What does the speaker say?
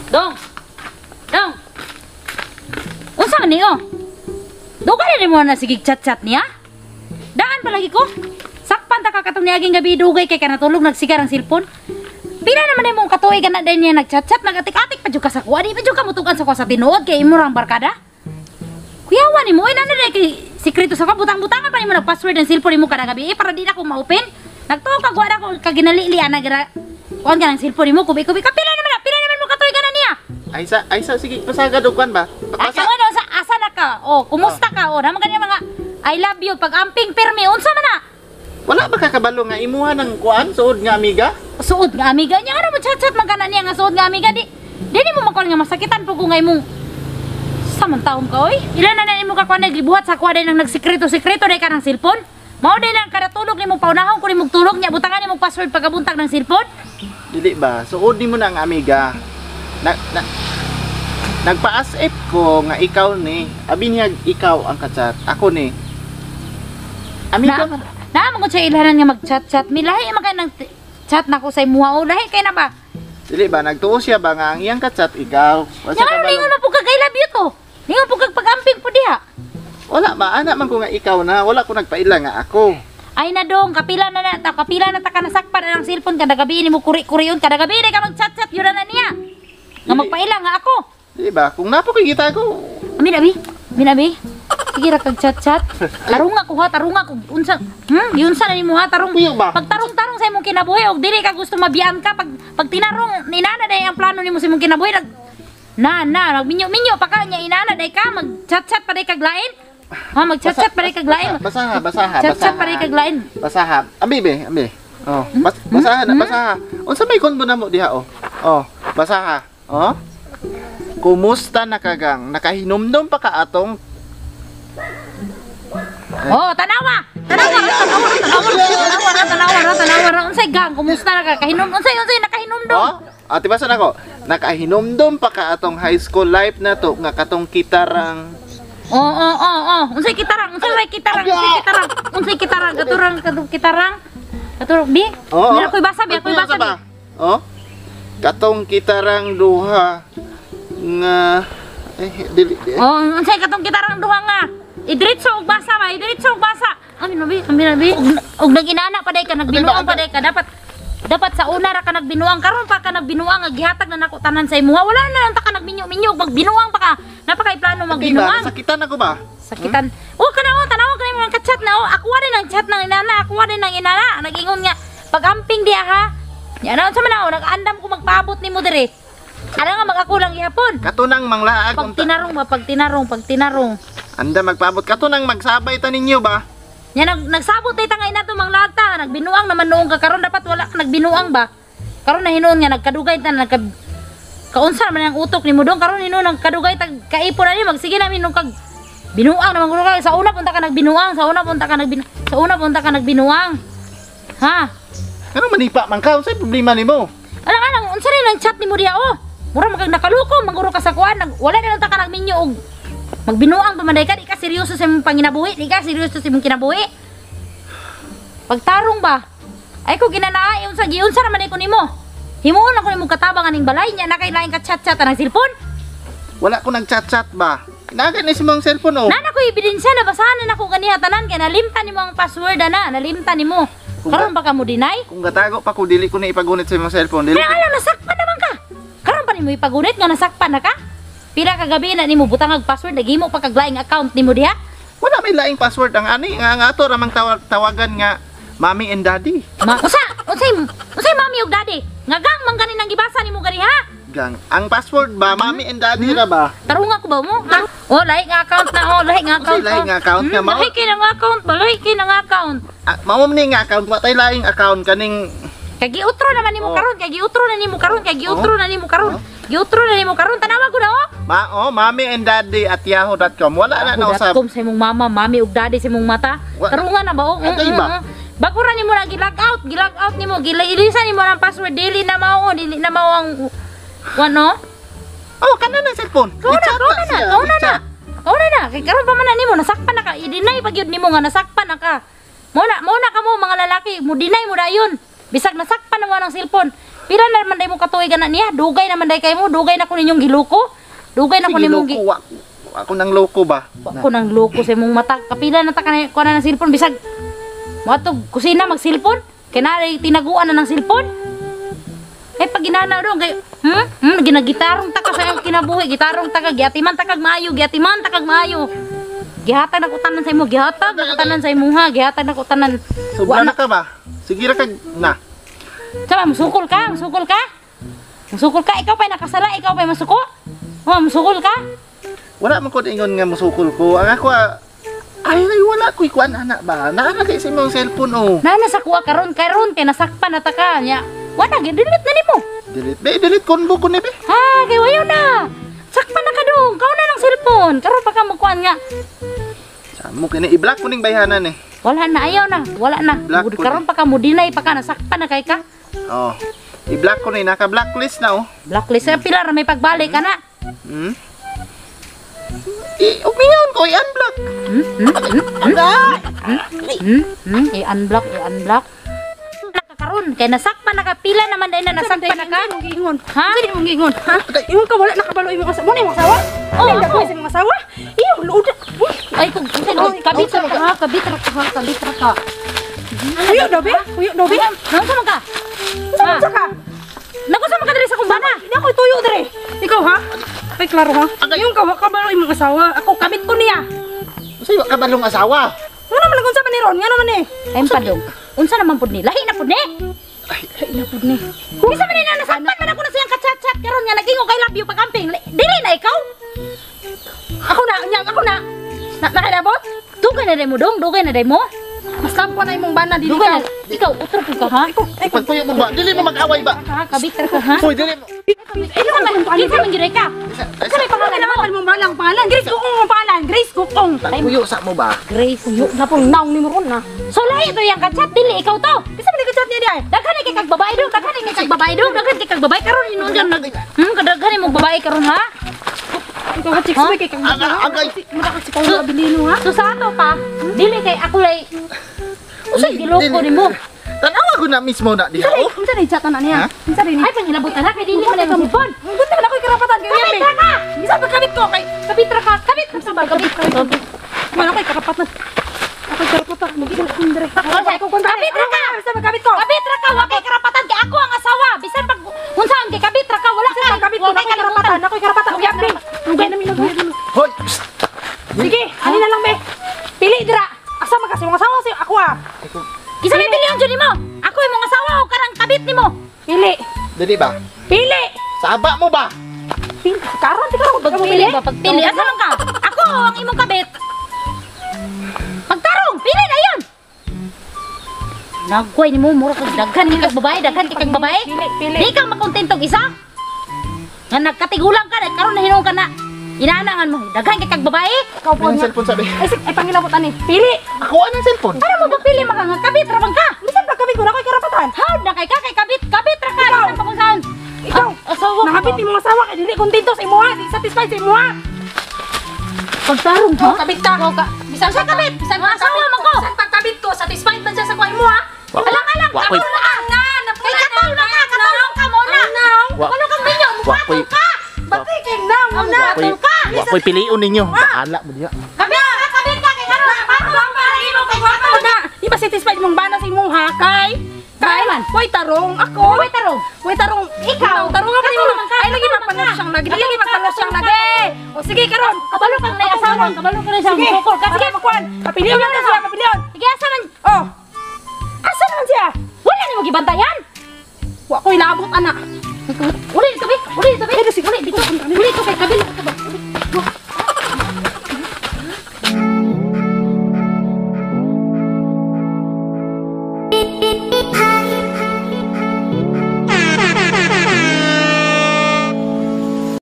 Dong. Dong. Unsa man ni oh? Dugay na mo na sige chat-chat niya? Daan palagi ko. Sakpan ta ka katong niaging gabi, dugay kay ka natulog, nagsigar ang cellphone. Pila naman imong katuig na din niya nagchat-chat, nagatik-atik pa jud ka sa kuha, di pa jud ka mutugan sa kuha sa tinuod kay imo rang barkada. Kuyawa nimo, oy, nana kay sikreto sa kuha, butang-butangan pa nimo nag-password ang cellphone nimo kada gabi, eh, para di na ko ma-open. Nagtuo ka kuha na ko kaginalili ana gira. Kuan ka ng cellphone nimo, kubi-kubi ka pila naman na, pila naman mo katuig na niya. Ay sa sige pasagad og kwan ba? Asa ano sa asa na ka? Oh, kumusta ka? Oh, naman kanya mga I love you pag amping pirmi unsa man na? Wala ba ka kabalo nga imuha ng kuan suod nga amiga? Suod nga amiga niya, ano mo chat-chat man kana niya nga suod nga amiga, di di mo makuan nga masakitan po ko nga imong sa man taon ka oy. Ila na na nimo ka kuan naglibuhat sa kuha nang nagsikreto-sikreto day ka ng cellphone. Mao day lang kada tulog nimo paunahon ko nimo tulog niya butangan nimo password pagabuntag ng cellphone. Dili ba? Suod nimo na ang amiga. Na, na nagpa-as if ko nga ikaw ni. Abi niya ikaw ang kachat. Ako ni. Amiga na, na mo ko siya ilhanan nga mag-chat-chat. Milahi man kay nang chat nako sa imuha o lahi kay na ba? Dili ba nagtuo siya ba nga ang iyang kachat ikaw? Wala Nga ano ningon man pud kag I love you to. Ningon pud kag pag-amping pud diha. Wala ba ana man ko nga ikaw na, wala ko nagpaila nga ako. Ay na dong, kapila na na ta, kapila na ta ka nasakpan ang cellphone kada gabi nimo kuri-kuriyon kada gabi ka mag-chat-chat yun na niya. Nga magpaila nga ako. Di ba? Kung napo kay kita ko. Amin abi, amin abi. Sige ra kag chat-chat. Tarunga ko ha, tarunga ko unsa. Yun sa na nimo ha, tarong. Pagtarong-tarong sa imong kinabuhi og dili ka gusto mabiyaan ka pag pag tinarong ninana day ang plano nimo sa imong kinabuhi nag na na nagminyo-minyo pa ka nya inana day ka mag-chat-chat pa day kag lain. Ha, mag-chat-chat pa day kag lain. Basaha, basaha, chat-chat pa day kag lain. Basaha. Abi be, abi. Oh, basaha na, basaha. Unsa may kon mo na mo diha oh? Oh, basaha. Oh. Kumusta na kagang? Nakahinumdum pa ka atong? Oh, tanawa. Tanawa, tanawa, tanawa, tanawa, tanawa, tanawa. Unsay gang? Kumusta na ka? Kahinum, unsay, unsay nakahinumdum? Oh, ate basa nako. Nakahinumdum pa ka atong high school life na to nga katong kitarang. Oh, oh, oh, oh. Unsay kitarang? Unsay may kitarang? Unsay kitarang? Unsay kitarang? Katurang, katong kitarang. Katurang bi? Oo. Bi ako'y basa, bi ako'y basa. Bi. Oh. Katong kitarang duha nga eh dili. Oh, unsay katong kitarang duha nga? Idiretso og basa ba? Idiretso og basa. Amin abi, amin abi. Og naginana pa day ka, nagbinuang pa day ka. Dapat sa una ra ka nagbinuang, karon pa ka nagbinuang nga gihatag na nako tanan sa imuha. Wala na lang ta ka nagminyo-minyo, magbinuang pa ka. Napakay plano magbinuang. Sakitan ako ba? Sakitan. Oh, kana oh, tanaw ka nimo ka-chat na oh. Ako rin ang chat ng inana, ako rin ang inana. Nag-ingon nga pag-amping diha ha. Nya na unsa man ako, nag-andam ko magpaabot nimo dire. Ala nga mag-ako lang gihapon. Katunang manglaag pag tinarong ba, pag tinarong, pag tinarong. Anda magpaabot katunang magsabay ta ninyo ba? Nya nagsabot tay tangay nato manglaag ta, nagbinuang naman noong ka karon dapat wala ka nagbinuang ba. Karon na hinuon nga nagkadugay ta nagka kaunsa man ang utok nimo dong karon hinuon nagkadugay ta kaipo na ni magsige namin nung kag binuang naman kuno ka sa una punta ka nagbinuang, sa una punta ka sa una punta ka nagbinuang. Ha? Ano manipa man ka, unsay problema nimo? Alang alang unsa rin ang chat nimo diha oh? Mura magkag nakaluko, manguro ka sa kuan, wala na lang ta ka nagminyo og magbinuang pa man day ka, di ka seryoso sa imong panginabuhi, di ka seryoso sa imong kinabuhi. Pagtarong ba? Ay ko ginanaa, unsa giunsa naman ko nimo. Himuon ako nimo katabang aning balay niya na kay laing ka chat-chat ang cellphone. Wala ko nag-chat-chat ba? Naga ni sa imong cellphone oh. Nana ko ebidensya na basahan na nako ganiha tanan kay nalimtan nimo ang password ana, nalimtan nimo. Karon pa ka mo deny? Kung gatago pa ko dili ko na ipagunit sa imong cellphone, dili. Kaya alam nasakpan naman ka. Karon pa nimo ipagunit nga nasakpan na ka? Pila ka gabi na nimo butang ang password, naghimo pa kag laing account nimo diha? Wala may laing password ang ani nga ang ato ramang tawagan nga mommy and daddy. Ma usa, unsay unsay mommy ug daddy? Nga gang man gani nang gibasa nimo gani ha? Gang, ang password ba mommy and daddy ra ba? Tarunga ko ba mo? Oh, lahi nga account na oh, lahi nga account. Lahi nga account nga mao. Lahi kay nga account ba? Lahi kay nga account. Mao man ni nga account, wa tay laing account kaning kay giutro naman nimo karon, kay giutro na nimo karon, kay giutro na nimo karon. Giutro na nimo karon, tanawa ko na oh. Ma oh, mommy and daddy at yahoo.com. Wala na nausab. .com sa imong mama, mommy ug daddy sa imong mata. Tarunga na ba oh? Bago ra nimo na gilag out nimo, gililisan nimo ang password, dili na mao, dili na mao ang ano? Oh, kana na cellphone. Kauna na, kauna na. Kauna na, kay karon pa man na nimo nasakpan na ka, i-deny pa gyud nimo nga nasakpan na ka. Mo na kamo mga lalaki, mo deny mo dayon. Bisag nasakpan na mo ang cellphone. Pila na man day mo katuig ana niya? Dugay na man day kay mo, dugay na ko ninyong giloko. Dugay na ko Sige, nimong loko. Ako nang loko ba? Ako nang loko sa imong mata. Kapila na ta ka na kuha na ng cellphone bisag moadtog kusina mag cellphone. Kay naa tinaguan na ng cellphone. Eh pag ginana dong kay ginagitarong ta ka sa imong kinabuhi, gitarong ta ka, giatiman ta kag maayo, giatiman ta kag maayo. Gihatag na ko tanan sa imo, gihatag na ko tanan sa imo ha, gihatag na ko tanan. Sobra na ka ba? Sige ra kag na. Sama, musukol ka, musukol ka. Musukol ka, ikaw pa'y nakasala, ikaw pa'y masuko. Oh, musukol ka. Wala man ko ingon nga musukol ko. Ang ako ay, ay wala ko ikuan ana ba. Naa na kay sa imong cellphone oh. Nana sa kuha karon, karon kay nasakpan na ta ka nya. Wala gi delete na nimo. Delete. Be, delete konbo ko ni be. Ha, kay wayo na. Sakpan na ka dong, kau na ng cellphone. Karon pa ka magkuan nga. Samo kini i-block ko ning bayhanan eh. Wala na, ayaw na, wala na. Black ko Karon pa ka mo deny pa ka, nasakpan na kay ka. Oh. I-block ko ni, naka-blacklist na oh. Blacklist sa pila ra may pagbalik ana. Hmm? Eh, umiyon ko, i-unblock. I-unblock, i-unblock. Nakakaroon, kay nasakpan na ka, pila naman dahil na nasakpan na ka. Mong giingon. Ha? Unsa mong giingon? Ha? Ingon ka wala nakabalo imong asawa. Mo na imong asawa? Oo, Oh, ako. ako. Imong asawa? Iyo, luod. Ay, kung kabit ra ka, ha? Kabit ra ka, ha? Kabit ra ka. Uyo daw be? Uyo daw be? Naunsa man ka? Unsa man sa ka? Nagunsa man ka diri sa kumbana? Hindi ako ituyo dire. Ikaw ha? Ay klaro ha. Ingon ka wa kabalo imong asawa. Ako kabit ko niya. Unsay wa ka balong asawa? Nga naman unsa man ni ron? Nga naman ni? Ay, padong. Unsa naman pud ni? Lahi na pud ni. Ay na pud ni. Bisa man ni na nasakpan man ako na siyang ka-chat-chat karon nga nag-ingon kay love you pag-amping. Dili na ikaw. Ako na, nya ako na. Na nakailabot? Dugay na day mo dong, dugay na day mo. Mas lampo na imong bana dili Dugay ka. na. Ikaw utro pud ka ha? Ikaw, Pagpuyo mo ba? Dili mo mag-away ba? Ha, kabit ra ka ha? Hoy, dili mo. Kinsa man gyud ka? Unsa may pangalan mo? Pangalan mo balang pangalan. Grace Gukong ang pangalan. Grace Gukong. Pagpuyo sa mo ba? Grace. Uyo na pong naong ni mo ron na. So lahi to yang ka-chat dili ikaw to. Bisa man ka-chat niya di ay. Daghan kay kag babae dong, daghan kay kag babae dong, daghan kay kag babae karon inon dyan nag kadaghan imong babae karon ha? Ikaw ka chicks boy kay kang Agay. Mura ka si Paolo Abilino ha. So sa ato pa, dili kay ako lay Unsay giloko nimo. Tanawa ko na mismo na diha oh. Unsa ni chat na niya? Ha? Unsa ni? Ay pangilabutan na kay dili man ang cellphone. Buti man ako'y karapatan kay Kabit ra ka. Bisa pagkabit ko kay Kabit ra ka. Kabit ra ka. Kabit. Kabit. Man ako'y karapatan. Ako'y karapatan magiging kundre. Kabit ra ka. Bisa pagkabit ko. Kabit ra ka, wa kay karapatan kay ako ang asawa. Bisan pag unsa ang kay kabit ra ka, wala Bisa ka. pagkabit ko Wa kay ako'y karapatan. Ako'y karapatan. Uy, abing. Lugay na mi lugay. Hoy. Psst. Sige, ani na lang be. Pili dira. Asa man kasi mga asawa si ako ah. Kinsa may piliyon jud nimo? Ako imong asawa o karang kabit nimo? Pili. Dili ba? Pili. Saba mo ba? Pili. Karon ti karon Pagpili ba pagpili? Asa man ka? Ako ang imong kabit. Pagtarong, pili na yun. Nagway nimo mura kag daghan kay kag babae, daghan kay kag babae. Pili, pili. Di ka makontento og isa. Nga nagkatigulang ka, karon na hinuon ka na. Inaanangan mo, daghan kay kag babae. Ikaw po Ang niya. cellphone sabi. Ay, ay pangilabot ani. Pili. Ako anong cellphone? Ano mo pagpili maka nga kabit ra bang ka? Bisan pagkabit ko na ako'y karapatan. Hawd na kay ka kay kabit, kabit ra ka. Ikaw. Bisan pa kung saan. Ikaw. Ah, asawa ko. Nakabit ni mga asawa kay dili kontento sa imuha, di satisfied sa imuha. Pagtarong ha? Oh, kabit ka. Ikaw ka. Bisan Sa kabit, bisan mga asawa man ko. Bisan pagkabit ko, satisfied man siya sa kuha imuha. Alang-alang, Wa ko'y- katulong ka. Na, napula Kay katulong ka, katulong ka mo na. Wa- Wala kang minyo, Wa ko'y- mupatol ka. Bati kay naw na. Wakoy, wakoy pilion ninyo. Bahala mo diha. Kabit ka, kabit ka kay karon patol ang para imo kay Ano na? Di ba satisfied mong bana sa imuha kay kay man? Way tarong ako. Way tarong. Way tarong. Ikaw. Tarong ako nimo. Katulong man ka, Ay lagi katulong man magpalos ka. siyang lagi. Lagi Katulong ka, magpalos siyang katulong lagi. O sige karon. Kabalo kang nay asawa, kabalo ka na siyang Sige. sukol ka. Sige, magkuan. Papilion na siya, papilion. Sige, asa man? Oh. Asa naman siya? Wala nimo gibantayan. Wa ko'y labot ana. Wala